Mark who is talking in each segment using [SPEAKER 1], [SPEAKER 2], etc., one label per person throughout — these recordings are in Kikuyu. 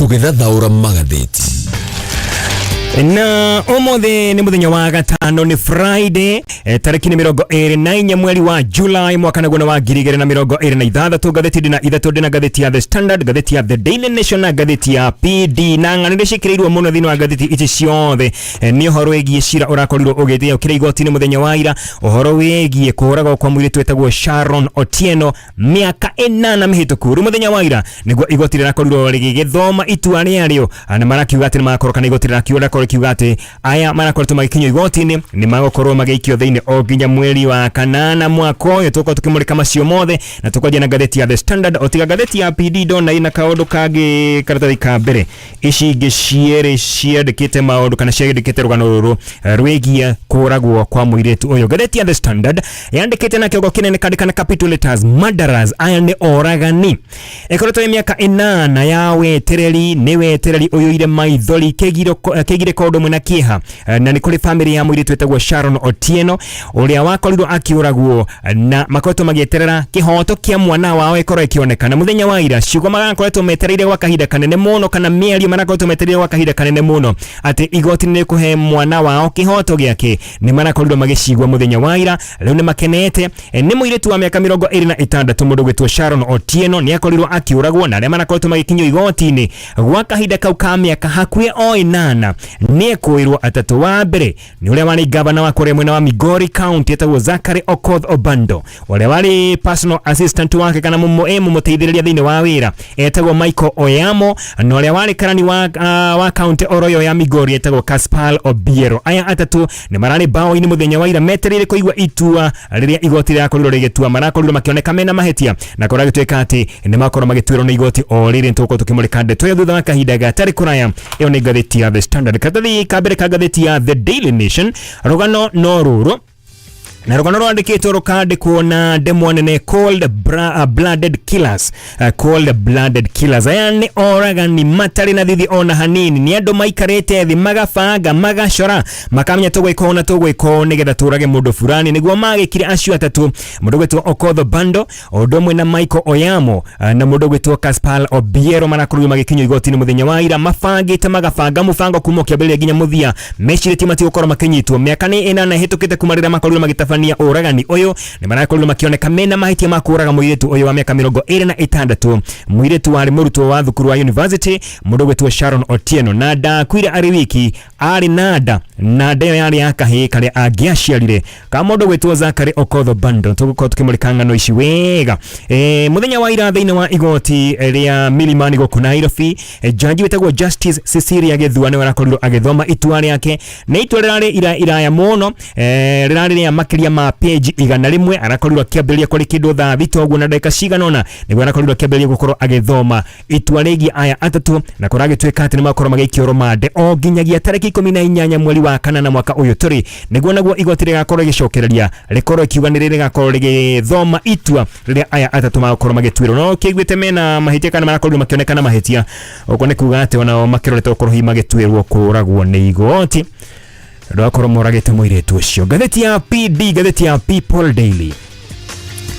[SPEAKER 1] Tũgĩthathaũra magathĩti.
[SPEAKER 2] Na ũmũthĩ nĩ mũthenya wa gatano, nĩ Friday, tarĩki nĩ 24 mweri wa July, mwaka naguo nĩ wa 2026. Ngathĩti ndĩna ithatũ, ndĩna ngathĩti ya The Standard, ngathĩti ya The Daily Nation na ngathĩti ya PD, na ng'ano iria ciĩkĩrĩirwo mũno thĩinĩ wa ngathĩti ici ciothe nĩ ũhoro wĩgiĩ cira ũrakorirwo ũgĩthiĩ ũkĩrĩ igoti-inĩ mũthenya wa ira, ũhoro wĩgiĩ kũũragwo kwa mũirĩtu wĩtagwo Sharon Otieno mĩaka 8 mĩhĩtũku. Rĩu mũthenya wa ira nĩguo igoti rĩrakorirwo rĩgĩgĩthoma itua rĩarĩo, na marakiuga atĩ nĩmagakorwo, kana igoti rĩrakiuga, rĩrakorwo rĩkiuga atĩ aya marakoretwo magĩkinyio igoti-inĩ nĩ magũkorwo magĩikio thĩinĩ o nginya mweri wa kanana mwaka ũyũ. Tũgũkorwo tũkĩmũrĩka macio mothe na tũkwanjia na ngathĩti ya The Standard. O tiga ngathĩti ya PD ndona ĩna kaũndũ kangĩ karatathi ka mbere, ici ingĩ cierĩ ciandĩkĩte maũndũ kana ciandĩkĩte rũgano rũrũ rwĩgiĩ kũragwo kwa mũirĩtu ũyũ. Ngathĩti ya The Standard yandĩkĩte na kĩongo kĩnene kandĩka na capital letters, "Murderers", aya nĩ oragani. Ĩkoretwo ĩ mĩaka 8 ya wetereri, nĩ wetereri ũyũire maithori, kĩgirĩko ũndũ ũmwe na kĩeha, na nĩ kũrĩ famĩlĩ ya mũirĩtu wĩtagwo Sharon Otieno ũrĩa wakorirwo akĩũragwo, na makoretwo magĩeterera kĩhoto kĩa mwana wao ĩkorwo ĩkĩonekana. Mũthenya wa ira, ciugo marakoretwo metereire gwa kahinda kanene mũno, kana mĩario marakoretwo metereire gwa kahinda kanene mũno atĩ igoti nĩ rĩkũhe mwana wao kĩhoto gĩake, nĩ marakorirwo magĩcigua mũthenya wa ira. Rĩu nĩ makenete. Nĩ mũirĩtu wa mĩaka 26, mũndũ gwĩtwo Sharon Otieno, nĩ akorirwo akĩũragwo, na arĩa marakoretwo magĩkinyio igoti-inĩ gwa kahinda kau ka mĩaka hakuhĩ o 8 nĩ ekũĩrwo atatũ. Wa mbere nĩ ũrĩa warĩ gavana wa kũrĩa mwena wa Migori County etagwo Zachary Okoth Obando, ũrĩa warĩ personal assistant wake kana mũmũteithĩrĩria thĩinĩ wa wĩra etagwo Michael Oyamo, na ũrĩa warĩ karani wa county oro ĩyo ya Migori etagwo Caspal Obiero. Aya atatũ nĩ mararĩ mbaũ-inĩ mũthenya wa ira metereire kũigua itua rĩrĩa igoti rĩrakorirwo rĩgĩtua. Marakorirwo makĩoneka mena mahĩtia na kũragĩtuĩka atĩ nĩ makorwo magĩtuĩrwo nĩ igoti o rĩrĩ. Tũgũkorwo tũkĩmũrĩka ndeto ĩyo thutha wa kahinda gatarĩ kũraya. Ĩyo nĩ ngathĩti ya The Standard. Karatathi ka mbere ka ngathĩti ya The Daily Nation, rũgano no rũrũ, na rũgano rwandĩkĩtwo rũkandĩkwo na ndemwa nene, "Cold blooded killers". Cold blooded killers, aya nĩ oragani matarĩ na thithi ona hanini. Nĩ andũ maikarĩte thĩ, magabanga, magacora, makamenya tũgwĩka ũũ na tũgwĩka ũũ nĩgetha tũrage mũndũ fulani. Nĩguo magĩkire acio atatũ, mũndũ gwĩtwo Okoth Obando o ũndũ ũmwe na Michael Oyamo na mũndũ gwĩtwo Caspal Obiero, marakorirwo magĩkinyio igoti-inĩ mũthenya wa ira mabangĩte, magabanga mũbango kuma kĩambĩrĩria nginya mũthia, mecirĩtie matigũkorwo makĩnyitwo. Mĩaka nĩ 8 ĩhĩtũkĩte kuma rĩrĩa makorirwo magĩtabania ũragani ũyũ. Nĩ marakorirwo makĩoneka mena mahĩtia ma kũraga mũirĩtu ũyũ wa mĩaka 26, mũirĩtu warĩ mũrutwo wa thukuru wa university, mũndũ gwĩtwo Sharon Otieno. Na ndakuire arĩ wiki, arĩ na nda, na nda ĩyo yarĩ ya kahĩĩ karĩa angĩaciarire ka mũndũ gwĩtwo Zachary Okoth Obando. Tũgũkorwo tũkĩmũrĩka ng'ano ici wega. Mũthenya wa ira, thĩinĩ wa igoti rĩa Milimani gũkũ Nairobi, jaji wĩtagwo Justice Cecilia Gĩthua nĩwe arakorirwo agĩthoma itua rĩake. Nĩ itua rĩrarĩ iraya mũno, rĩrarĩ rĩa makĩria ma page 100. Arakorirwo akĩambĩrĩria kũrĩ kĩndũ thaa 6 ũguo na ndagĩka cigana ũna, nĩguo arakorirwo akĩambĩrĩria gũkorwo agĩthoma itua rĩgiĩ aya atatũ, na kũragĩtuĩka atĩ nĩ makorwo magĩikio rũmande o nginyagia tarĩki 18 mweri wa kanana mwaka ũyũ tũrĩ, nĩguo naguo igoti rĩgakorwo rĩgĩcokereria, rĩkorwo ikiuga nĩ rĩgakorwo rĩgĩthoma itua rĩrĩa aya atatũ magakorwo magĩtuĩrwo. No kĩiguĩte mena mahĩtia kana marakorirwo makĩonekana mahĩtia, ũguo nĩ kuga atĩ onao makĩrorete gũkorwo hihi magĩtuĩrwo kũragwo nĩ igoti rwakorwo moragĩte mũirĩtu ũcio. Ngathĩti ya PD, ngathĩti ya People Daily,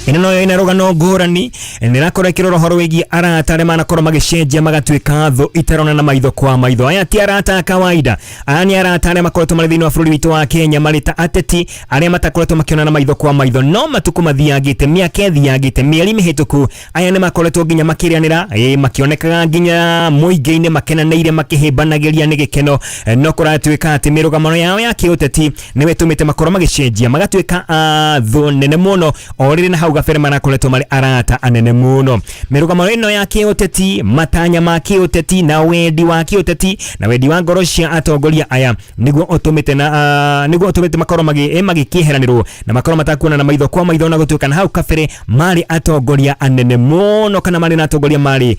[SPEAKER 2] ĩno noyo ĩna rũgano ngũrani. Nĩ ĩrakorwo ĩkĩrora ũhoro wĩgiĩ arata arĩa manakorwo magĩcenjia magatuĩka thũ itarona na maitho kwa maitho. Aya ti arata a kawaida, aya nĩ arata arĩa makoretwo marĩ thĩinĩ wa bũrũri witũ wa Kenya marĩ ta ateti arĩa matakoretwo makĩonana maitho kwa maitho, no matukũ mathiangĩte, mĩaka ĩthiangĩte, mĩeri mĩhĩtũku, aya nĩ makoretwo nginya makĩrĩanĩra, makĩonekaga nginya mũingĩ-inĩ makenanĩire, makĩhĩmbanagĩria nĩ gĩkeno. No kũratuĩka atĩ mĩrũgamano yao ya kĩũteti nĩwe ĩtũmĩte makorwo magĩcenjia magatuĩka thũ nene mũno, o rĩrĩ na hau gabere marakoretwo marĩ arata anene mũno. Mĩrũgamo ĩno ya kĩũteti, matanya ma kĩũteti na wendi wa kĩũteti na wendi wa ngoro cia atongoria aya nĩguo ũtũmĩte na nĩguo ũtũmĩte makorwo magĩkĩeheranĩrwo na makorwo matakuona na maitho kwa maitho, na gũtuĩka na hau kabere marĩ atongoria anene mũno, kana marĩ na atongoria marĩ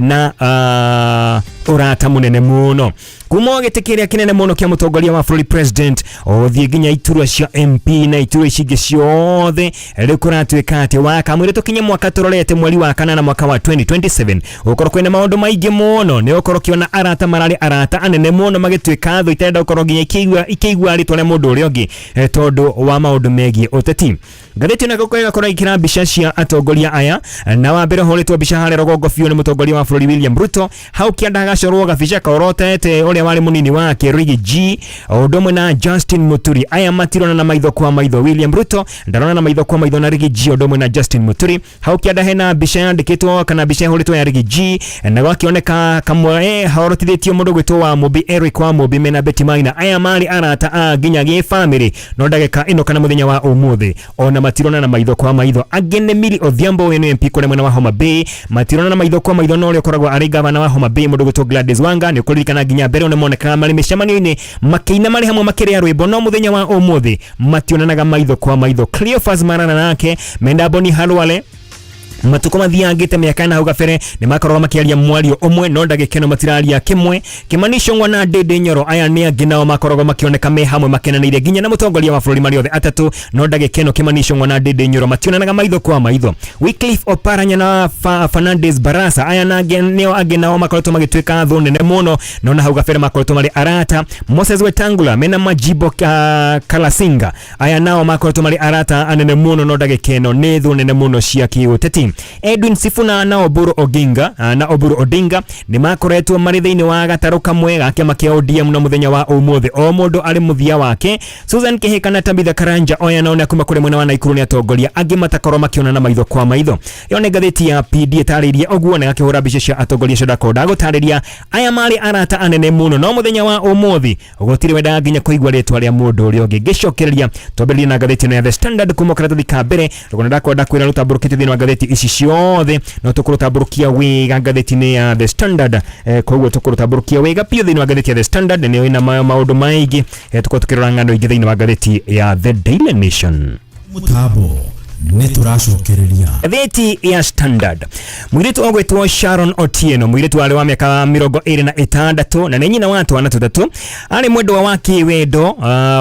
[SPEAKER 2] na ũrata mũnene mũno, kuma o gĩtĩ kĩrĩa kĩnene mũno kĩa mũtongoria wa bũrũri, president, ũthiĩ nginya iturwa cia MP na iturwa ici ingĩ ciothe. Rĩu kũratuĩka atĩ wakamwĩra tũkinye mwaka tũrorete mweri wa kanana mwaka wa 2027, gũkorwo kwĩna maũndũ maingĩ mũno. Nĩ ũkorwo ũkĩona arata mararĩ arata anene mũno magĩtuĩka thũ itarenda gũkorwo nginya ikĩigua rĩtwa rĩa mũndũ ũrĩa ũngĩ, tondũ wa maũndũ megiĩ ũteti. Ngathĩti ĩno ĩgakorwo ĩkĩra mbica cia atongoria aya, na wa mbere ũhũrĩtwo mbica harĩa rũgongo biũ nĩ mũtongoria wa bũrũri William Ruto. Hau kĩanda hagacorwo gabica korotete ũrĩa warĩ mũnini wake Riggy G, o ũndũ ũmwe na Justin Muturi. Aya matirona na maitho kwa maitho. William Ruto ndarona na maitho kwa maitho na Riggy G o ũndũ ũmwe na Justin Muturi. Hau kĩanda hena mbica yandĩkĩtwo kana mbica ĩhũrĩtwo ya Riggy G, na gwakĩoneka kamwe horotithĩtio mũndũ gwĩtwo wa Mũmbi, Eric wa Mũmbi mena Betty Maina. Aya marĩ arata a nginya gĩbamĩrĩ, no ndagĩka ĩno kana mũthenya wa ũmũthĩ ona matirona na maitho kwa maitho. Angĩ nĩ Millie Odhiambo, ũyũ nĩ MP kũrĩa mwena wa Homa Bay, matirona na maitho kwa maitho na ũrĩa ũkoragwo arĩ gavana wa Homa Bay mũndũ gwĩtwo Gladys Wanga. Nĩ ũkũririkana nginya mbere nĩ monekaga marĩ mĩcemanio-inĩ makĩina marĩ hamwe makĩrĩa rwĩmbo, no mũthenya wa ũmũthĩ mationanaga maitho kwa maitho. Cleophas Malala nake menda Boni Khalwale matuko mathiangĩte mĩaka na hau gabere nĩ makoragwo makĩaria mwario ũmwe, no ndagĩka ĩno matiraria kĩmwe. Kimani Ichung'wa na Ndindi Nyoro, aya nĩ angĩ nao makoragwo makĩoneka me hamwe makenanĩire nginya na mũtongoria wa bũrũri marĩ othe atatũ, no ndagĩka ĩno Kimani Ichung'wa na Ndindi Nyoro mationanaga maitho kwa maitho. Wycliffe Oparanya na Fernandes Barasa, aya nĩo angĩ nao makoretwo magĩtuĩka thũ nene mũno, no na hau gabere makoretwo marĩ arata. Moses Wetangula mena Majibo Kalasinga, aya nao makoretwo marĩ arata anene mũno, no ndagĩka ĩno nĩ thũ nene mũno cia kĩũteti. Edwin Sifuna na Oburu Oginga na Oburu Odinga nĩ makoretwo marĩ thĩinĩ wa gatarũ kamwe ga kĩama kĩa ODM, no mũthenya wa ũmũthĩ o mũndũ arĩ mũthia wake. Susan Kihika na Tabitha Karanja, oya nao nĩ kuma kũrĩ mwena wa Naikuru, nĩ atongoria angĩ matakorwo makĩonana maitho kwa maitho. Ĩyo nĩ ngathĩti ya PD ĩtarĩirie ũguo na ĩgakĩhũra mbica cia atongoria acio ndakorwo ndagũtarĩria. Aya marĩ arata anene mũno, no mũthenya wa ũmũthĩ gũtirĩ wendaga nginya kũigua rĩtwa rĩa mũndũ ũrĩa ũngĩ. Ngĩcokereria twambĩrĩrie na ngathĩti ĩno ya The Standard kuma karatathi ka mbere. Rũgano ndakwenda kwĩra rũtambũrũkĩte thĩinĩ wa ngathĩti ici ciothe, no tũkũrũtambũrũkia wega ngathĩti-inĩ ya The Standard. Koguo tũkũrũtambũrũkia wega biũ thĩinĩ wa ngathĩti ya The Standard, nĩyo ĩna maũndũ maingĩ. Tũkorwo tũkĩrora ng'ano ingĩ thĩinĩ wa ngathĩti ya The Daily Nation.
[SPEAKER 1] Mũtambo nĩ tũracokereria.
[SPEAKER 2] Ngathĩti ya Standard, mũirĩtu ũgwĩtwo Sharon Otieno, mũirĩtu warĩ wa mĩaka 26 na nĩ nyina wa twana tũtatũ, arĩ mwendwa wa kĩwendo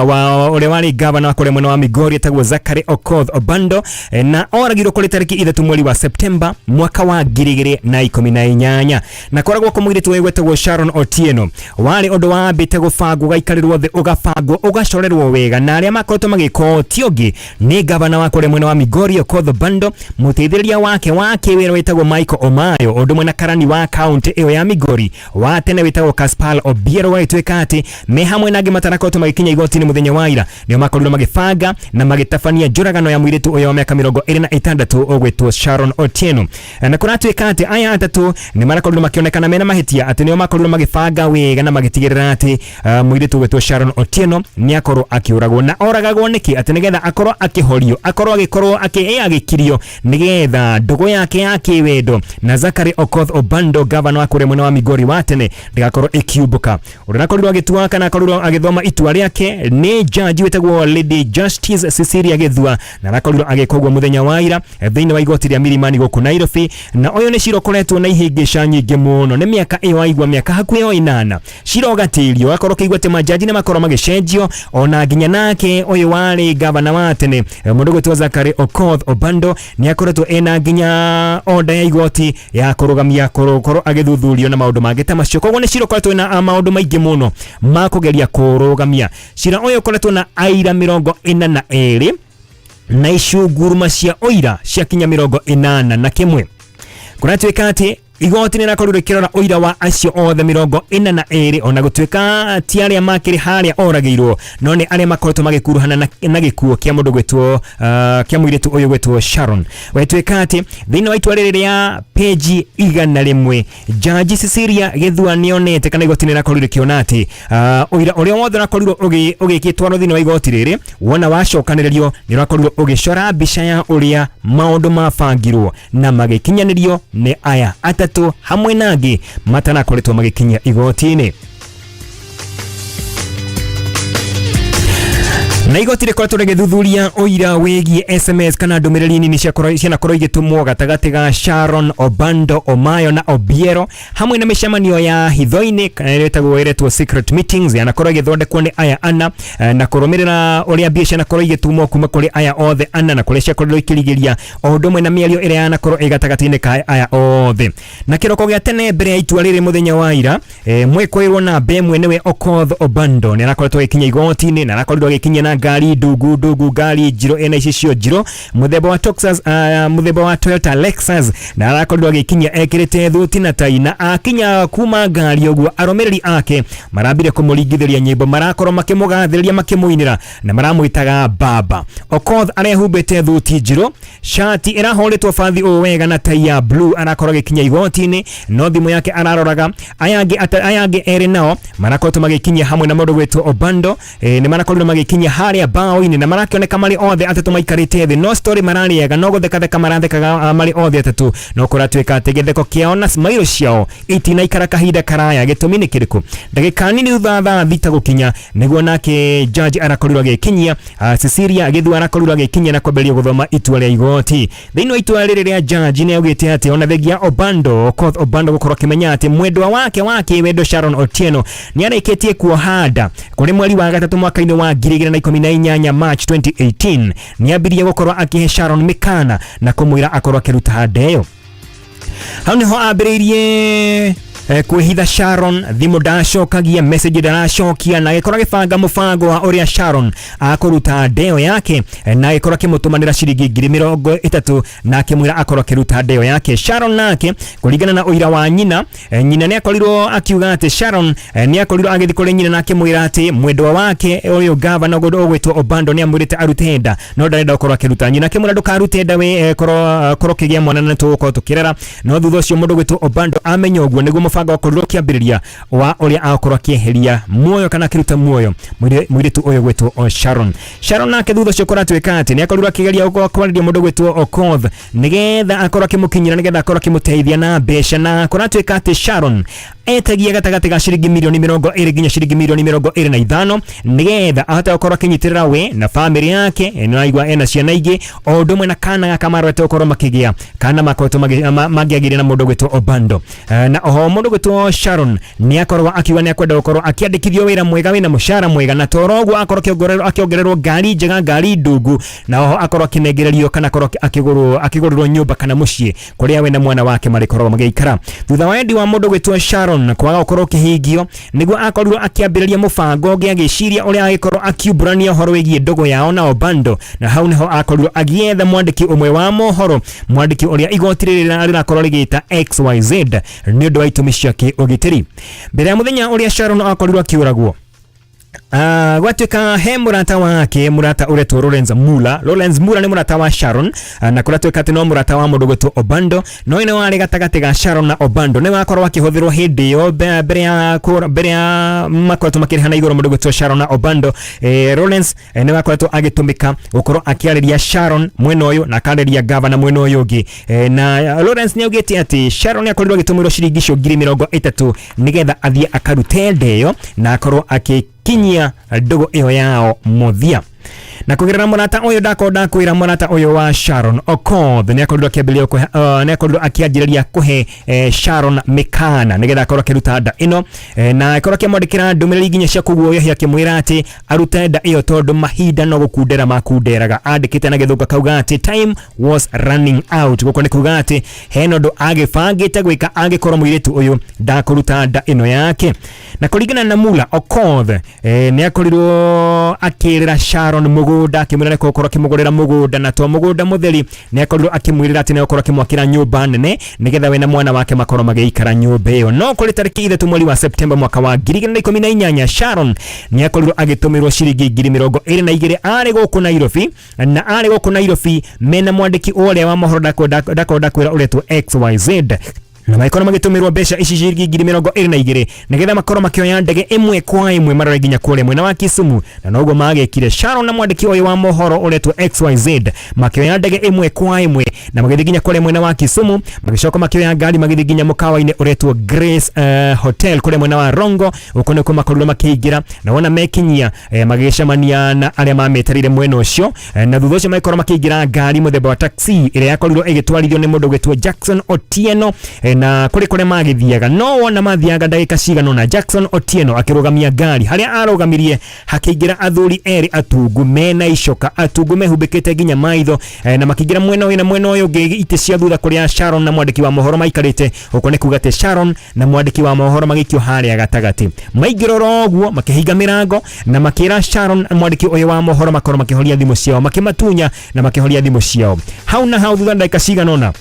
[SPEAKER 2] wa ũrĩa warĩ gavana wa kũrĩa mwena wa Migori etagwo Zachary Okoth Obando, na oragirwo kũrĩ tarĩki 3 mweri wa Septemba mwaka wa 2018. Na koragwo kwa mũirĩtu ũyũ gwĩtagwo Sharon Otieno warĩ ũndũ wambĩte gũbangwo, ũgaikarĩrwo thĩ, ũgabangwo, ũgacorerwo wega, na arĩa makoretwo magĩka ti ũngĩ nĩ gavana wa kũrĩa mwena wa Migori Okoth Obando, mũteithĩrĩria wake wa kĩwĩra wĩtagwo Michael Omayo, ũndũ ũmwe na karani wa kaunti ĩyo ya Migori wa tene wĩtagwo Caspal Obiero. Wagĩtuĩka atĩ me hamwe na angĩ matarakoretwo magĩkinya igoti-inĩ mũthenya wa ira, nĩo makorirwo magĩbanga na magĩtabania njũragano ya mũirĩtu ũyũ wa mĩaka 26 ũgwĩtwo Sharon Otieno. Na kũratuĩka atĩ aya atatũ nĩ marakorirwo makĩonekana mena mahĩtia atĩ nĩo makorirwo magĩbanga wega na magĩtigĩrĩra atĩ mũirĩtu ũgwĩtwo Sharon Otieno nĩ akorwo akĩũragwo. Na oragagwo nĩkĩ? Atĩ nĩgetha akorwo akĩhorio, akorwo agĩkorwo agĩkirio, nĩgetha ndũgũ yake ya kĩwendo na Zachary Okoth Obando, gavana wa kũrĩa mwena wa Migori wa tene, ndĩgakorwo ĩkiumbũka. Ũrĩa akorirwo agĩtua kana akorirwo agĩthoma itua rĩake nĩ jaji wĩtagwo Lady Justice Cecilia Gĩthua, na arakorirwo agĩka ũguo mũthenya wa ira thĩinĩ wa igoti rĩa Milimani gũkũ Nairobi. Na ũyũ nĩ cira ũkoretwo na ihĩngĩca nyingĩ mũno, nĩ mĩaka ĩyo aigua mĩaka hakuhĩ o 8 cira ũgatĩrio, ũgakorwo ũkĩigua atĩ majaji nĩ makorwo magĩcenjio, ona nginya nake ũyũ warĩ gavana wa tene mũndũ gwĩtwo Zachary Okoth Obando nĩ akoretwo ena nginya order ya igoti ya kũrũgamia kũkorwo agĩthuthurio na maũndũ mangĩ ta macio. Koguo nĩ cira ũkoretwo na maũndũ maingĩ mũno ma kũgeria kũrũgamia cira ũyũ. Ũkoretwo na aira 42 na icunguruma cia ũira ciakinya 81. Kũratuĩka atĩ igoti nĩ rakorirwo rĩkĩrora ũira wa acio othe 42, ona gũtuĩka ti arĩa makĩrĩ harĩa oragĩirwo, no nĩ arĩa makoretwo magĩkuruhana na gĩkuũ kĩa mũndũ gwĩtwo kĩa mũirĩtu ũyũ gwĩtwo Sharon. Gwĩtuĩka atĩ thĩinĩ wa itua rĩrĩ rĩa peji 100, Jaji Cecilia Gĩthua nĩonete kana igoti nĩ rakorirwo rĩkĩona atĩ ũira ũrĩa wothe ũrakorirwo ũgĩkĩtwarwo thĩinĩ wa igoti rĩrĩ, wona wacokanĩrĩrio, nĩ ũrakorirwo ũgĩcora mbica ya ũrĩa maũndũ mabangirwo na magĩkinyanĩrio nĩ aya atatũ hamwe na angĩ matanakoretwo magĩkinya igoti-inĩ. Na igoti rĩkoretwo rĩgĩthuthuria ũira wĩgiĩ SMS kana ndũmĩrĩri nini cianakorwo igĩtũmwo gatagatĩ ga Sharon Obando, Omayo na Obiero, hamwe na mĩcemanio ya hitho-inĩ kana ĩrĩa ĩtagwo ĩretwo secret meetings yanakorwo ĩgĩthondekwo nĩ aya ana, na kũrũmĩrĩra ũrĩa mbia cianakorwo igĩtumwo kuma kũrĩ aya othe ana na kũrĩa ciakorirwo ikĩrigĩria, o ũndũ ũmwe na mĩario ĩrĩa yanakorwo ĩ gatagatĩ-inĩ ka aya othe. Na kĩroko gĩa tene mbere ya itua rĩrĩ mũthenya wa ira, mwĩkũĩrwo namba ĩmwe nĩwe Okoth Obando nĩ arakoretwo agĩkinya igoti-inĩ, na arakorirwo agĩkinya na Ngari ndungu ndungu, ngari njirũ ĩna icicio njirũ mũthemba wa Texas, mũthemba wa Toyota Lexus, na arakorirwo agĩkinyia ekĩrĩte thuti na tai. Na akinya kuma ngari ũguo, arũmĩrĩri ake marambire kũmũringithĩria nyĩmbo, marakorwo makĩmũgathĩrĩria, makĩmũinĩra na maramwĩtaga baba. Okoth arehumbĩte thuti njirũ, shati ĩrahũrĩtwo bathi ũũ wega na tai ya blue. Arakorwo agĩkinya igoti-inĩ no thimũ yake araroraga. Aya angĩ erĩ nao marakoretwo magĩkinyia hamwe na mũndũ gwĩtwo Obando. Nĩ marakorirwo magĩkinyia harĩa mbaũ-inĩ na marakĩoneka marĩ othe atatũ maikarĩte thĩ, no story mararĩaga, no gũthekatheka marathekaga marĩ othe atatũ. No kũratuĩka atĩ gĩtheko kĩao na smile ciao itinaikara kahinda karaya. Gĩtũmi nĩ kĩrĩkũ? Ndagĩka nini thutha thaa 6 gũkinya, nĩguo nake judge arakorirwo agĩkinyia, Cecilia Gĩthua arakorirwo agĩkinyia na kwambĩrĩria gũthoma itua rĩa igoti. Thĩinĩ wa itua rĩrĩ rĩa judge, nĩ augĩte atĩ ona thengia Obando, Okoth Obando, gũkorwo akĩmenya atĩ mwendwa wake wa kĩwendo Sharon Otieno nĩ arĩkĩtie kuoha nda kũrĩ mweri wa gatatũ mwaka-inĩ wa 2018, March 2018, nĩ ambirie gũkorwo akĩhe Sharon mĩkana na kũmwĩra akorwo akĩruta nda ĩyo. Hau niho ambĩrĩirie kwĩhitha Sharon, thimũ ndacokagia, message ndaracokia, na agĩkorwo agĩbanga mũbango wa ũrĩa Sharon akũruta ndeo yake, na agĩkorwo akĩmũtũmanĩra ciringi 30,000 na akĩmwĩra akorwo akĩruta ndeo yake. Sharon nake, kũringana na ũira wa nyina, nyina nĩ akorirwo akiuga atĩ Sharon nĩ akorirwo agĩthiĩ kũrĩ nyina na akĩmwĩra atĩ mwendwa wake ũyũ gavana ũgwĩtwo Obando nĩ amwĩrĩte arute nda no ndarenda gũkorwo akĩruta. Nyina akĩmwĩra, "Ndũkarute nda, we korwo ũkĩgĩa mwana na tũgũkorwo tũkĩrera." No thutha ũcio mũndũ ũgwĩtwo Obando amenya ũguo, nĩguo mũbango wakorirwo ũkĩambĩrĩria wa ũrĩa akorwo akĩeheria muoyo kana akĩruta muoyo mũirĩtu ũyũ gwĩtwo o Sharon. Sharon nake thutha ũcio kũratuĩka atĩ nĩ akorirwo akĩgeria gũkorwo kwarĩria mũndũ gwĩtwo Okoth nĩgetha akorwo akĩmũkinyĩra, nĩgetha akorwo akĩmũteithia na mbeca. Na kũratuĩka atĩ Sharon etagia gatagatĩ ga ciringi mirioni 20 nginya ciringi mirioni 25 nĩgetha ahote gũkorwo akĩnyitĩrĩra we na bamĩrĩ yake. Nĩraigua ena ciana ingĩ o ũndũ ũmwe na kana gaka marorete gũkorwo makĩgĩa kana makoretwo mangĩagĩire na mũndũ gwĩtwo Obando. Na oho mũndũ gwĩtwo Sharon nĩ akorwo akiuga nĩ akwenda gũkorwo akĩandĩkithio wĩra mwega wĩna mũcara mwega, na toro ũguo akorwo akĩongererwo ngari njega, ngari ndungu, na oho akorwo akĩnengererio kana akorwo akĩgũrĩrwo nyũmba kana mũciĩ kũrĩa we na mwana wake marĩkoragwo magĩikara. Thutha wa wendi wa mũndũ gwĩtwo Sharon kwaga gũkorwo ũkĩhingio, nĩguo akorirwo akĩambĩrĩria mũbango ũngĩ, agĩciria ũrĩa agĩkorwo akiumbũrania ũhoro wĩgiĩ ndũgũ yao na Obando. Na hau niho akorirwo agĩetha mwandĩki ũmwe wa mohoro, mwandĩki ũrĩa igoti rĩrĩ rĩrakorwo rĩgĩta XYZ nĩ ũndũ wa itũmi cia kĩũgitĩri. Mbere ya mũthenya ũrĩa Sharon akorirwo akĩũragwo, gwatuĩka he mũrata wake, mũrata ũretwo Lawrence Mula. Lawrence Mula nĩ mũrata wa Sharon, na kũratuĩka atĩ no mũrata wa mũndũ gwĩtwo Obando, no ĩno warĩ gatagatĩ ga Sharon na Obando nĩ wakorwo akĩhũthĩrwo hĩndĩ ĩyo mbere ya makoretwo makĩrĩha na igũrũ mũndũ gwĩtwo Sharon na Obando. Lawrence nĩ wakoretwo agĩtũmĩka gũkorwo akĩarĩria Sharon mwena ũyũ na akarĩria gavana mwena ũyũ ũngĩ. Na Lawrence nĩ augĩte atĩ Sharon nĩ akorirwo agĩtũmĩrwo ciringi icio 30,000 nĩgetha athiĩ akarute nda ĩyo na akorwo akĩkinyia ndũgũ ĩyo yao mũthia. Na kugerera mũrata ũyũ, ndakorwo ndakwĩra mũrata ũyũ wa Sharon Okoth nĩ akorirwo akĩambĩrĩria kũhe, nĩ akorirwo akĩanjĩrĩria kũhe Sharon mĩkana nĩgetha akorwo akĩruta nda ĩno, na akorwo akĩmwandĩkĩra ndũmĩrĩri nginya cia kũguoyohia akĩmwĩra atĩ arute nda ĩyo tondũ mahinda no gũkundera makunderaga. Andĩkĩte na Gĩthũngũ akauga atĩ time was running out. Gũkũ nĩ kuga atĩ hena ũndũ agĩbangĩte gwĩka angĩkorwo mũirĩtu ũyũ ndakũruta nda ĩno yake. Na kũringana na Mula, Okoth nĩ akorirwo akĩrĩra Sharon mũgũnda, akĩmwĩra nĩ gũkorwo akĩmũgũrĩra mũgũnda, na to mũgũnda mũtheri, nĩ akorirwo akĩmwĩrĩra atĩ nĩ gũkorwo akĩmwakĩra nyũmba nene nĩgetha we na mwana wake makorwo magĩikara nyũmba ĩyo. No kũrĩ tarĩki 3 mweri wa Septemba mwaka wa 2018, Sharon nĩ akorirwo agĩtũmĩrwo ciringi 22,000 arĩ gũkũ Nairobi, na arĩ gũkũ Nairobi mena mwandĩki ũrĩa wa mohoro ndakwenda kwĩra ũretwo XYZ, na magĩkorwo magĩtũmĩrwo mbeca ici ciringi 22,000 nĩgetha makorwo makĩoya ndege ĩmwe kwa ĩmwe marore nginya kũrĩa mwena wa Kisumu. Na noguo magĩkire. Sharon na mwandĩki ũyũ wa mohoro ũretwo XYZ makĩoya ndege ĩmwe kwa ĩmwe na magĩthiĩ nginya kũrĩa mwena wa Kisumu, magĩcoka makĩoya ngari magĩthiĩ nginya mũkawa-inĩ ũretwo Grace Hotel kũrĩa mwena wa Rongo. Gũkũ nĩkuo makorirwo makĩingĩra, na wona mekinyia magĩcemania na arĩa mametereire mwena ũcio, na thutha ũcio magĩkorwo makĩingĩra ngari mũthemba wa taxi ĩrĩa yakorirwo ĩgĩtwarithio nĩ mũndũ ũgwĩtwo Jackson Otieno. Na kũrĩ kũrĩa magĩthiaga, no wona mathiaga ndagĩka cigana ũna, Jackson Otieno akĩrũgamia ngari. Harĩa arũgamirie hakĩingĩra athuri erĩ atungu mena icoka, atungu mehumbĩkĩte nginya maitho, na makĩingĩra mwena ũyũ na mwena ũyũ ũngĩ itĩ cia thutha kũrĩa Sharon na mwandĩki wa mohoro maikarĩte. Ũguo nĩ kuga atĩ Sharon na mwandĩki wa mohoro magĩikio harĩa gatagatĩ. Maingĩra oro ũguo makĩhinga mĩrango na makĩra Sharon na mwandĩki ũyũ wa mohoro makorwo makĩhoria thimũ ciao, makĩmatunya na makĩhoria thimũ ciao. Hau na hau thutha ndagĩka cigana ũna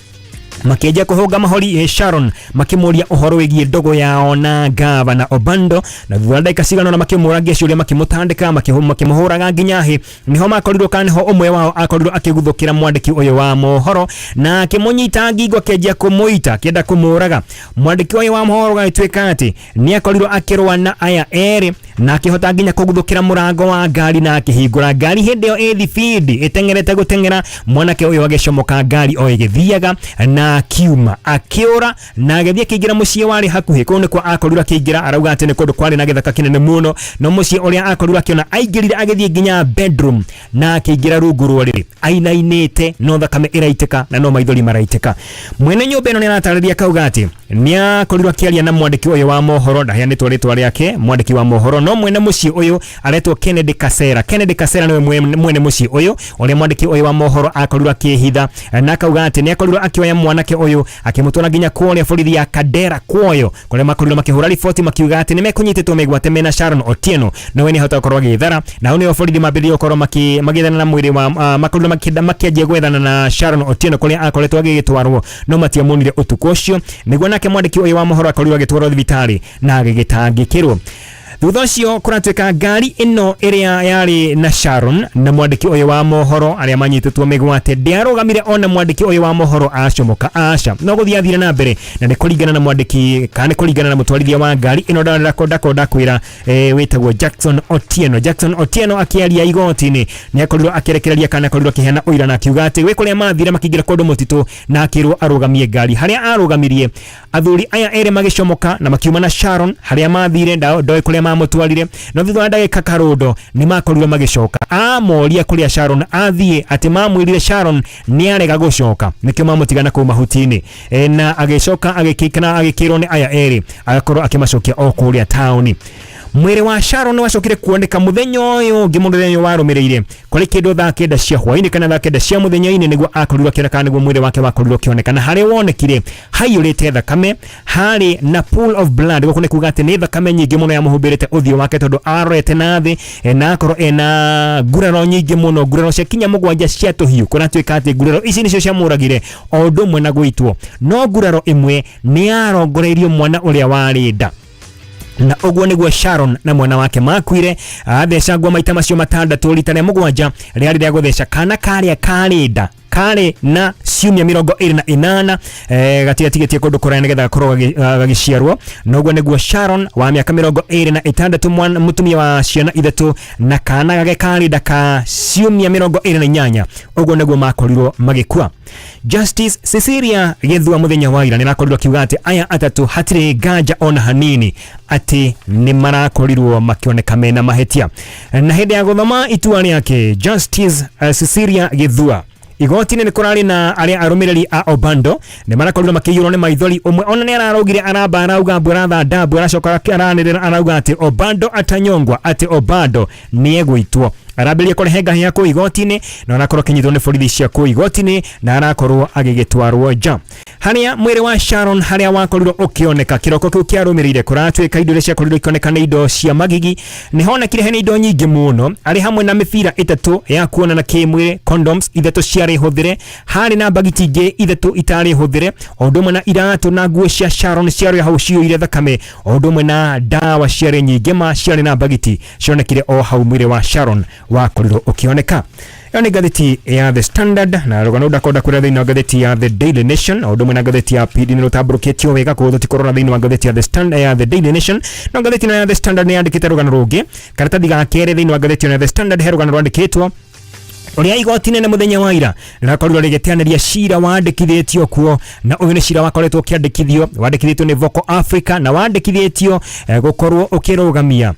[SPEAKER 2] makĩanjia kũhũnga mahori Sharon, makĩmũria ũhoro wĩgiĩ ndũgũ yao na gavana Obando, na thutha wa ndagĩka cigana ũna makĩmũragia ciũria, makĩmũtandĩka, makĩmũhũraga nginya hĩ. Nĩho makorirwo kana nĩho ũmwe wao akorirwo akĩguthũkĩra mwandĩki ũyũ wa mohoro na akĩmũnyita ngingo, akĩanjia kũmũita, akĩenda kũmũraga. Mwandĩki ũyũ wa mohoro gagĩtuĩka atĩ nĩ akorirwo akĩrũa na aya erĩ na akĩhota nginya kũguthũkĩra mũrango wa ngari na akĩhingũra ngari. Hĩndĩ ĩyo ĩ thibindi ĩteng'erete gũteng'era, mwanake ũyũ agĩcomoka ngari o ĩgĩthiaga na akiuma akĩũra na agĩthiĩ akĩingĩra mũciĩ warĩ hakuhĩ. Kũu nĩkuo akorirwo akĩingĩra. Arauga atĩ nĩ kũndũ kwarĩ na gĩthaka kĩnene mũno, no mũciĩ ũrĩa akorirwo akĩona aingĩrire agĩthiĩ nginya bedroom na akĩingĩra rungu rwa ũrĩrĩ ainainĩte, no thakame ĩraitĩka na no maithori maraitĩka. Mwene nyũmba ĩno nĩ aratarĩria akauga atĩ nĩ akorirwo akĩaria na mwandĩki ũyũ wa mohoro, ndaheanĩtwo rĩtwa rĩake mwandĩki wa mohoro, no mwene mũciĩ ũyũ aretwo Kennedy Kasera. Kennedy Kasera nĩwe mwene mũciĩ ũyũ ũrĩa mwandĩki ũyũ wa mohoro akorirwo akĩhitha, na akauga atĩ nĩ akorirwo akĩoya mwanake ũyũ akĩmũtwara nginya kũrĩa borithi ya Kandera Kwoyo, kũrĩa makorirwo makĩhũra riboti makiuga atĩ nĩ mekũnyitĩtwo mĩgwate mena Sharon Otieno, no we nĩ ahota gũkorwo agĩthara. Na hau nĩho borithi mambĩrĩria gũkorwo magĩethana na mwĩrĩ wa makorirwo makĩanjia gwethana na Sharon Otieno kũrĩa akoretwo agĩgĩtwarwo, no matiamuonire ũtukũ ũcio. Nĩguo nake mwandĩki ũyũ wa mohoro akorirwo agĩtwarwo thibitarĩ na agĩgĩtangĩkĩrwo. Thutha ũcio kũratuĩka ngari ĩno ĩrĩa yarĩ na Sharon na mwandĩki ũyũ wa mohoro arĩa manyitĩtwo mĩgwate ndĩarũgamire ona mwandĩki ũyũ wa mohoro acomoka, aca, no gũthiĩ athire na mbere. Na nĩ kũringana na mwandĩki kana nĩ kũringana na mũtwarithia wa ngari ĩno ndakwĩra wĩtagwo Jackson Otieno. Jackson Otieno akĩaria igoti-inĩ nĩ akorirwo akĩrekereria kana akorirwo akĩheana ũira na akiuga atĩ gwĩ kũrĩa mathire makĩingĩra kũndũ mũtitũ na akĩrwo arũgamie ngari. Harĩa arũgamirie, athuri aya erĩ magĩcomoka na makiuma na Sharon. Harĩa mathire ndoĩ kũrĩa mamũtwarire, no thutha wa ndagĩka karũndo nĩ makorirwo magĩcoka. Amoria kũrĩa Sharon athiĩ, atĩ mamwĩrire Sharon nĩ arega gũcoka, nĩkĩo mamũtiga na kũu mahuti-inĩ. Na agĩcoka agĩkĩkana agĩkĩrwo nĩ aya erĩ agakorwo akĩmacokia o kũrĩa taũni. Mwĩrĩ wa Sharon wacokire kuoneka mũthenya ũyũ ũngĩ, mũthenya ũyũ warũmĩrĩire, kũrĩ kĩndũ thaa 9 cia hwaĩ-inĩ kana thaa 9 cia mũthenya-inĩ, nĩguo akorirwo akĩoneka, nĩguo mwĩrĩ wake wakorirwo ũkĩoneka. Na harĩa wonekire haiyũrĩte thakame, harĩ na pool of blood. Gũkũ nĩ kuga atĩ nĩ thakame nyingĩ mũno yamũhumbĩrĩte ũthiũ wake, tondũ arorete na thĩ, na akorwo ena nguraro nyingĩ mũno, nguraro cia kinya 7 cia tũhiũ. Kũratuĩka atĩ nguraro ici nĩcio ciamũragire o ũndũ ũmwe na gũitwo, no nguraro ĩmwe nĩ yarongoreirio mwana ũrĩa warĩ nda, na ũguo nĩguo Sharon na mwana wake makuire. Athecangwo maita macio 6, rita rĩa 7 rĩarĩ rĩa gũtheca kana karĩa karĩ nda karĩ na ciumia 28, gatigatigĩtie kũndũ kũraya nĩgetha gakorwo gagĩciarwo. Na ũguo nĩguo Sharon wa mĩaka 26, mũtumia wa ciana 3, na kana gake karĩ nda ka ciumia 28, ũguo nĩguo makorirwo magĩkua. Justice Cecilia Gĩthua mũthenya wa ira nĩrakorirwo akiuga atĩ aya atatũ hatirĩ nganja ona hanini atĩ nĩ marakorirwo makĩoneka mena mahĩtia. Na hĩndĩ ya gũthoma itua rĩake, Justice Cecilia Gĩthua, igoti-inĩ nĩ kũrarĩ na arĩa arũmĩrĩri a Obando nĩ marakorirwo makĩiyũrwo nĩ maithori. Ũmwe ona nĩ araraugire, aramba arauga mbu, arathanda mbu, aracoka aranĩrĩra arauga atĩ Obando atanyongwa, atĩ Obando nĩ egũitwo. Arambĩrĩria kũrehe ngahĩha kũu igoti-inĩ na arakorwo akĩnyitwo nĩ borithi cia kũu igoti-inĩ na arakorwo agĩgĩtwarwo nja. Harĩa mwĩrĩ wa Sharon harĩa wakorirwo ũkĩoneka kĩroko kĩu kĩarũmĩrĩire, kũratuĩka indo iria ciakorirwo ikĩoneka nĩ indo cia magigi. Nĩ honekire hena indo nyingĩ mũno, arĩ hamwe na mĩbira 3 ya kuonana kĩmwĩrĩ, condoms 3 ciarĩ hũthĩre, harĩ na mbagiti ingĩ 3 itarĩ hũthĩre, o ũndũ ũmwe na iratũ na nguo cia Sharon ciarĩ hau ciyũire thakame, o ũndũ ũmwe na ndawa ciarĩ nyingĩ ma ciarĩ na mbagiti cionekire o hau mwĩrĩ wa Sharon wakorirwo ũkĩoneka. Ĩyo nĩ ngathĩti ya The Standard, na rũgano ndakonda kwĩra thĩinĩ wa ngathĩti ya The Daily Nation, o ũndũ ũmwe na ngathĩti ya PD nĩ rũtambũrũkĩtio wega, koguo tũtikũrora thĩinĩ wa ngathĩti ya The Standard, ya The Daily Nation. No ngathĩti ĩno ya The Standard nĩ yandĩkĩte rũgano rũngĩ. Karatathi ga kerĩ thĩinĩ wa ngathĩti ĩno ya The Standard he rũgano rwandĩkĩtwo ũrĩa igoti nene mũthenya wa ira rĩrakorirwo rĩgĩteanĩria cira wandĩkithĩtio kuo. Na ũyũ nĩ cira wakoretwo ũkĩandĩkithio, wandĩkithĩtio nĩ Vocal Africa na wandĩkithĩtio gũkorwo ũkĩrũgamia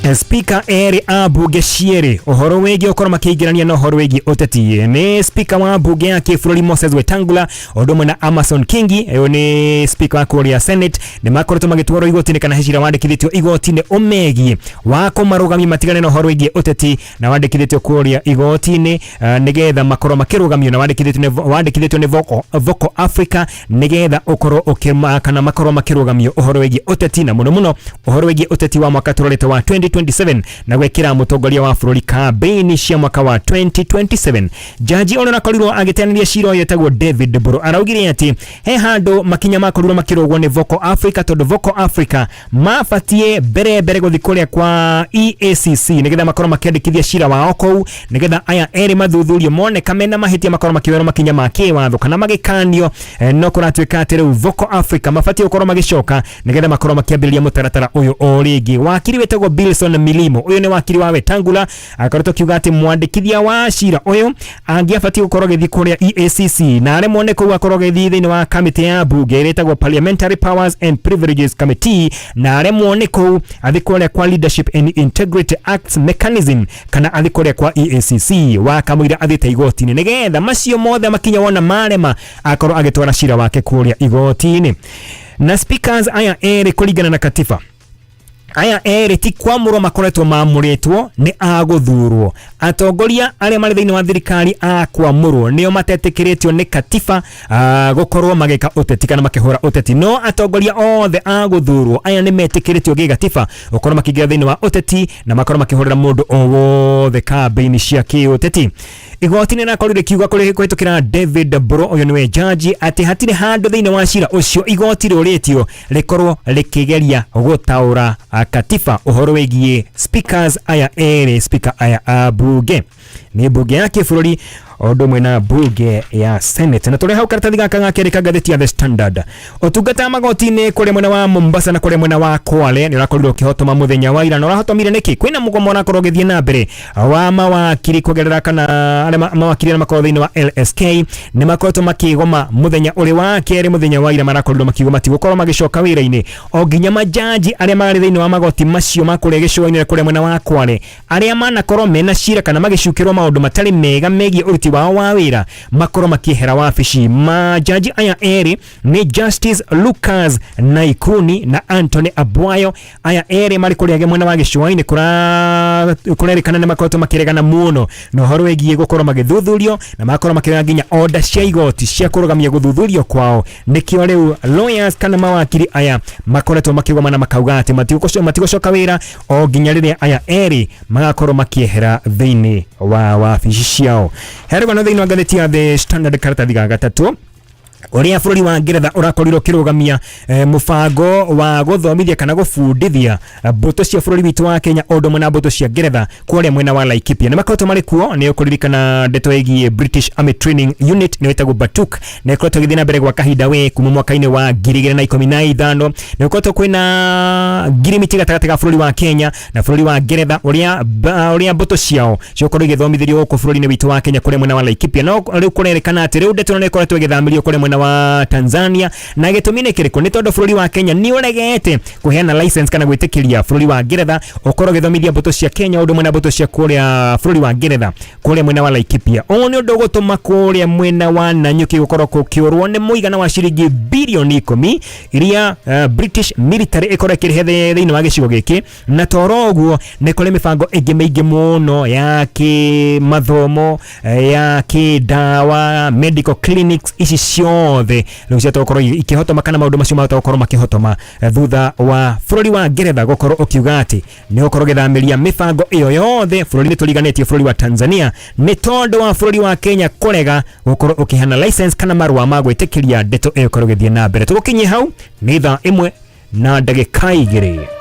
[SPEAKER 2] Speaker erĩ a mbunge cierĩ ũhoro wĩgiĩ gũkorwo makĩingĩrania na ũhoro wĩgiĩ ũteti. Nĩ speaker wa mbunge ya kĩbũrũri Moses Wetangula ũndũ ũmwe na Amason Kingi, ũyũ nĩ speaker wa kũrĩa Senate, nĩ makoretwo magĩtwarwo igoti-inĩ kana he cira wandĩkithĩtio igoti-inĩ ũmegiĩ wa kũmarũgamia matigane na ũhoro wĩgiĩ ũteti, na wandĩkithĩtio kũrĩa igoti-inĩ nĩgetha makorwo makĩrũgamio, na wandĩkithĩtio nĩ Vocal Africa nĩgetha ũkorwo ũkĩma kana makorwo makĩrũgamio ũhoro wĩgiĩ ũteti, na mũno mũno ũhoro wĩgiĩ ũteti wa mwaka tũrorete wa 2027 na gwĩkĩra mũtongoria wa bũrũri kambĩini cia mwaka wa 2027. Jaji ũrĩa ũrakorirwo agĩteanĩria cira ũyũ etagwo David Mburu araugire atĩ he handũ makinya makorirwo makĩrũgwo nĩ Vocal Africa, tondũ Vocal Africa mabatiĩ mbere mbere gũthiĩ kũrĩa kwa EACC nĩgetha makorwo makĩandĩkithia cira wao kũu, nĩgetha aya erĩ mathuthurio moneka mena mahĩtia makorwo makĩoerwo makinya ma kĩwatho kana magĩkanio. No kũratuĩka atĩ rĩu Vocal Africa mabatiĩ gũkorwo magĩcoka nĩgetha makorwo makĩambĩrĩria mũtaratara ũyũ o rĩngĩ. Wakiri wĩtagwo Bilson Milimo, ũyũ nĩ wakiri wa Wetangula, akoretwo akiuga atĩ mwandĩkithia wa cira ũyũ angĩabatiĩ gũkorwo agĩthiĩ kũrĩa EACC, na aremwo nĩ kũu akorwo agĩthiĩ thĩinĩ wa kamĩtĩ ya mbunge ĩrĩa ĩtagwo Parliamentary Powers and Privileges Committee, na aremwo nĩ kũu athiĩ kũrĩa kwa Leadership and Integrity Acts Mechanism kana athiĩ kũrĩa kwa EACC, wakamũira athiĩte igoti-inĩ nĩgetha macio mothe makinya wona marema akorwo agĩtwara cira wake kũrĩa igoti-inĩ. Na speakers aya erĩ, kũringana na katiba, aya erĩ ti kwamũrwo makoretwo mamũrĩtwo, nĩ agũthurwo. Atongoria arĩa marĩ thĩinĩ wa thirikari a kwamũrwo nĩo matetĩkĩrĩtio nĩ katiba gũkorwo magĩka ũteti kana makĩhũra ũteti, no atongoria othe a gũthurwo aya nĩ metĩkĩrĩtio gĩgatiba gũkorwo makĩingĩra thĩinĩ wa ũteti na makorwo makĩhũrĩra mũndũ o wothe kambĩini cia kĩũteti. Igoti nĩ rakorirwo rĩkiuga kũrĩ kũhĩtũkĩra David Mburu, ũyũ nĩwe jaji, atĩ hatirĩ handũ thĩinĩ wa cira ũcio igoti rĩũrĩtio rĩkorwo rĩkĩgeria gũtaũra katiba ũhoro wĩgiĩ speakers aya erĩ, speaker aya a mbunge, nĩ mbunge ya kĩbũrũri o ũndũ ũmwe na mbunge ya Senate. Na tũrĩ hau karatathi gaka ga kerĩ ka ngathĩti ya The Standard, ũtungata wa magoti-inĩ kũrĩa mwena wa Mombasa na kũrĩa mwena wa Kwale nĩ ũrakorirwo ũkĩhotoma mũthenya wa ira. Na ũrahotomire nĩkĩ? Kwĩna mũgomo ũrakorwo ũgĩthiĩ na mbere wa mawakiri kũgerera kana arĩa mawakiri arĩa makoragwo thĩinĩ wa LSK nĩ makoretwo makĩgoma mũthenya ũrĩ wa kerĩ. Mũthenya wa ira marakorirwo makiuga matigũkorwo magĩcoka wĩra-inĩ o nginya majaji arĩa marĩ thĩinĩ wa magoti macio ma kũrĩa gĩcũa-inĩ na kũrĩa mwena wa Kwale arĩa manakorwo mena cira kana magĩcukĩrwo maũndũ matarĩ mega megiĩ ũruti wao wa wĩra makorwo makĩehera wabici. Majaji aya erĩ nĩ Justice Lucas Naikuni na Anthony Abwayo. Aya erĩ marĩ kũrĩa mwena wa gĩcũa-inĩ, kũrerĩkana nĩ makoretwo makĩregana mũno na ũhoro wĩgiĩ gũkorwo magĩthuthurio, na makorwo makĩoya nginya order cia igoti cia kũrũgamia gũthuthurio kwao. Nĩkĩo rĩu lawyers kana mawakiri aya makoretwo makĩgoma na makauga atĩ matigũcoka wĩra o nginya rĩrĩa aya erĩ magakorwo makĩehera thĩinĩ wa wabici ciao. Herũgano thĩinĩ wa ngathĩti ya The Standard karatathi ga gatatũ, ũrĩa bũrũri wa Ngeretha ũrakorirwo ũkĩrũgamia mũbango wa gũthomithia kana gũbundithia mbũtũ cia bũrũri witũ wa Kenya o ũndũ ũmwe na mbũtũ cia Ngeretha kũrĩa mwena wa Laikipia. Nĩ makoretwo marĩ kuo. Nĩ ũkũririkana ndeto ĩgiĩ British Army Training Unit, nĩ ĩtagwo BATUK, na ĩkoretwo ĩgĩthiĩ na mbere gwa kahinda we kuma mwaka-inĩ wa 2015. Nĩ gũkoretwo kwĩna ngirimiti gatagatĩ ga bũrũri wa Kenya na bũrũri wa Ngeretha ũrĩa mbũtũ ciao cigũkorwo igĩthomithĩrio gũkũ bũrũri-inĩ witũ wa Kenya kũrĩa mwena wa Laikipia. No rĩu kũrerĩkana atĩ rĩu ndeto ĩno nĩ ĩkoretwo ĩgĩthamĩrio kũrĩa mwena wa Tanzania. Na gĩtũmi nĩ kĩrĩkũ? Nĩ tondũ bũrũri wa Kenya nĩ ũregete kũheana license kana gwĩtĩkĩria bũrũri wa Ngeretha ũkorwo ũgĩthomithia mbũtũ cia Kenya ũndũ ũmwe na mbũtũ cia kũrĩa bũrũri wa Ngeretha kũrĩa mwena wa Laikipia. Ũũ nĩ ũndũ ũgũtũma kũrĩa mwena wa Nanyuki gũkorwo gũkĩũrwo nĩ mũigana wa ciringi birioni 10 iria British military ĩkorwo ĩkĩrĩhe thĩinĩ wa gĩcigo gĩkĩ. Na toro ũguo nĩ kũrĩ mĩbango ĩngĩ mĩingĩ mũno ya kĩmathomo, ya kĩndawa, medical clinics, ici ciothe rĩu ciahota gũkorwo ikĩhotoma kana maũndũ macio mahota gũkorwo makĩhotoma thutha wa bũrũri wa Ngeretha gũkorwo ũkiuga atĩ nĩ ũgũkorwo ũgĩthamĩria mĩbango ĩyo yothe bũrũri-inĩ tũriganĩtie, bũrũri wa Tanzania, nĩ tondũ wa bũrũri wa Kenya kũrega gũkorwo ũkĩheana license kana marũa ma gwĩtĩkĩria ndeto ĩyo ĩkorwo ĩgĩthiĩ na mbere. Tũgũkinyie hau, nĩ thaa 1 na ndagĩka 2.